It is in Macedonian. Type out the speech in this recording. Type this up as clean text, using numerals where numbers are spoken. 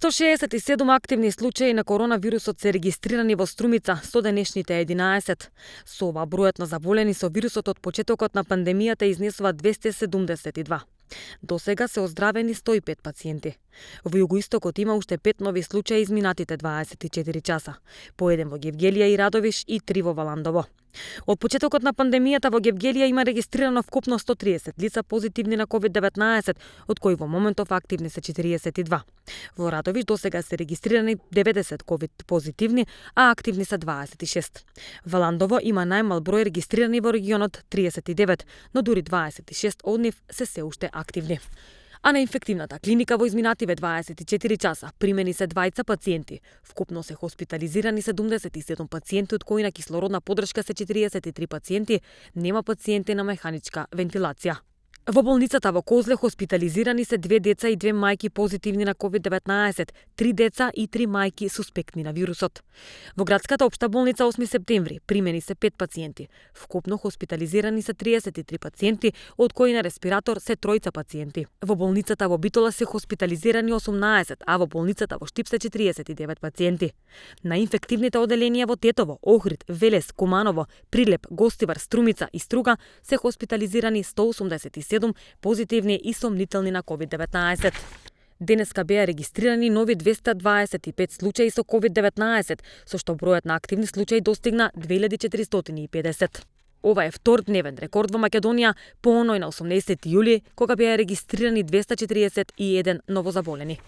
167 активни случаи на коронавирусот се регистрирани во Струмица со денешните 11. Со ова бројот на заболени со вирусот од почетокот на пандемијата изнесува 272. До сега се оздравени 105 пациенти. Во југоистокот има уште 5 нови случаи изминатите 24 часа. По еден во Гевгелија и Радовиш и 3 во Валандово. Од почетокот на пандемијата во Гевгелија има регистрирано вкупно 130 лица позитивни на COVID-19, од кои во моментов активни се 42. Во Радовиш досега се регистрирани 90 COVID позитивни, а активни се 26. Валандово има најмал број регистрирани во регионот 39, но дури 26 од нив се уште активни. А на инфективната клиника во изминативе 24 часа примени се 20 пациенти. Вкупно се хоспитализирани 77 пациенти, од кои на кислородна поддршка се 43 пациенти, нема пациенти на механичка вентилација. Во болницата во Козле хоспитализирани се 2 деца и 2 мајки позитивни на COVID-19, 3 деца и 3 мајки суспектни на вирусот. Во градската општа болница 8 септември примени се 5 пациенти. Вкупно хоспитализирани се 33 пациенти, од кои на респиратор се 3 пациенти. Во болницата во Битола се хоспитализирани 18, а во болницата во Штип се 49 пациенти. На инфективните оделенија во Тетово, Охрид, Велес, Куманово, Прилеп, Гостивар, Струмица и Струга се хоспитализирани 187 позитивни и сомнителни на COVID-19. Денеска беа регистрирани нови 225 случаи со COVID-19, со што бројот на активни случаи достигна 2450. Ова е втор дневен рекорд во Македонија по оној на 18 јули, кога беа регистрирани 241 новозаболени.